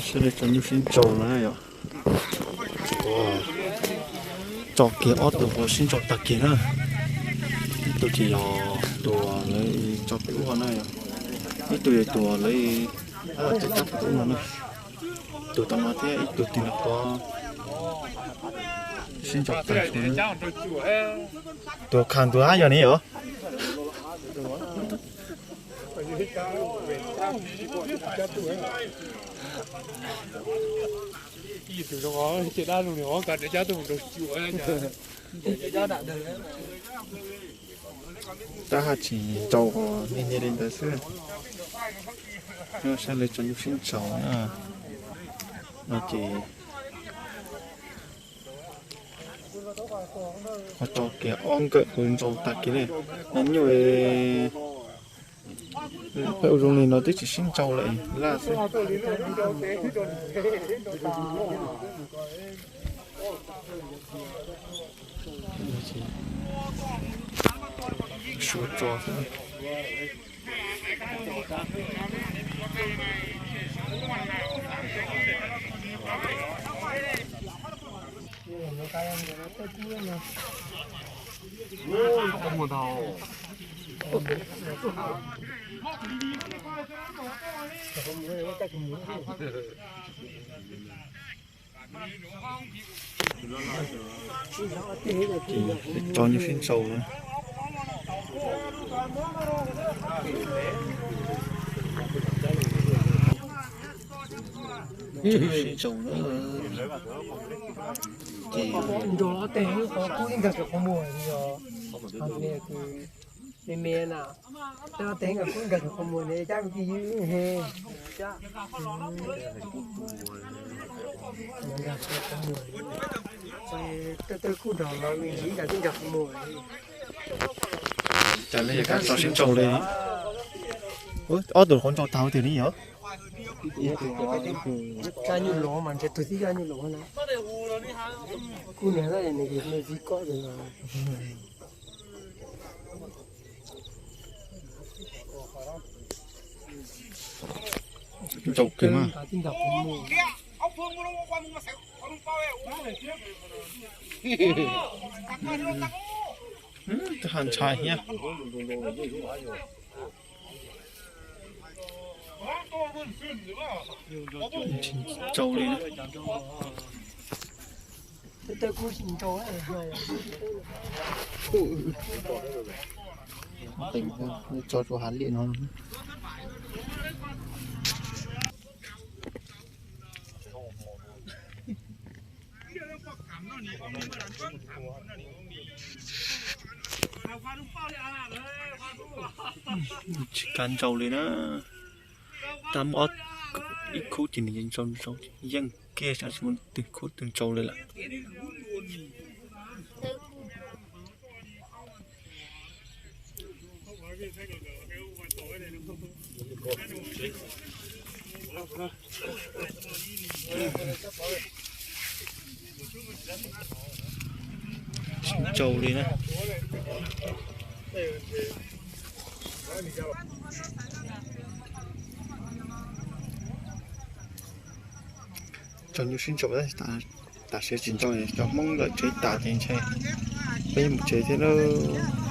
Sawv daws tso nyuj sib ntsau no na yom. Tso kiag ob tug qhuav sib ntsau tag kiag na. Ib tug ces yog tus lawv tso pem ub no na yom. Ib tug yog tus lawv tso pem ub no na. Tus tau no thiab ib tug twg los qhuav sib ntsau tag kiag. Tus kha tus hab yog ne yom. Tab haj tsis ntsau, niaj niaj li ntawd xwb. Nyob sab lawv tso nyuj sib ntsau na. No ces ho tso kiag ob nkawm qhuav ntsau tag kiag li. No nyuj peb ua zoo li no twb tsis sib ntsau lawm, laj xwb. Suav tso xwb. Tso nyuj sib ntsau na. Sib ntsau na. Ces nrog ob teg kub ib nkag saum qhov muag, me me na, tej ob teg kub nkag saum qhov muag ne, cab kwv tij ywg he. Tej kub nrog los me ntsis ib nkag twb nkag qhov muag. Cas li kab tso sib ntsau li. Ob tug qhuav ntsau tag tiag li yom. Kab nyuj los mas ntshe tus tib kab nyuj los na. Kub niag nws me txiv kob. Ntsau kawg mas. Twb haj ntshai thiab. Ntsau li na. Tso rau hav liaj no. Tsis kav ntsau li na. Tab muab ib khub ces nws ntsau ntsau yeej kiag, tsis muaj twg khub twg ntsau li lawm. Tsis ntsau li na. Tso nyuj sib ntsau, tam sim tsis ntsau, cov Hmoob lawm tsev tas ces ntshe peb mus tsev thiab lauj.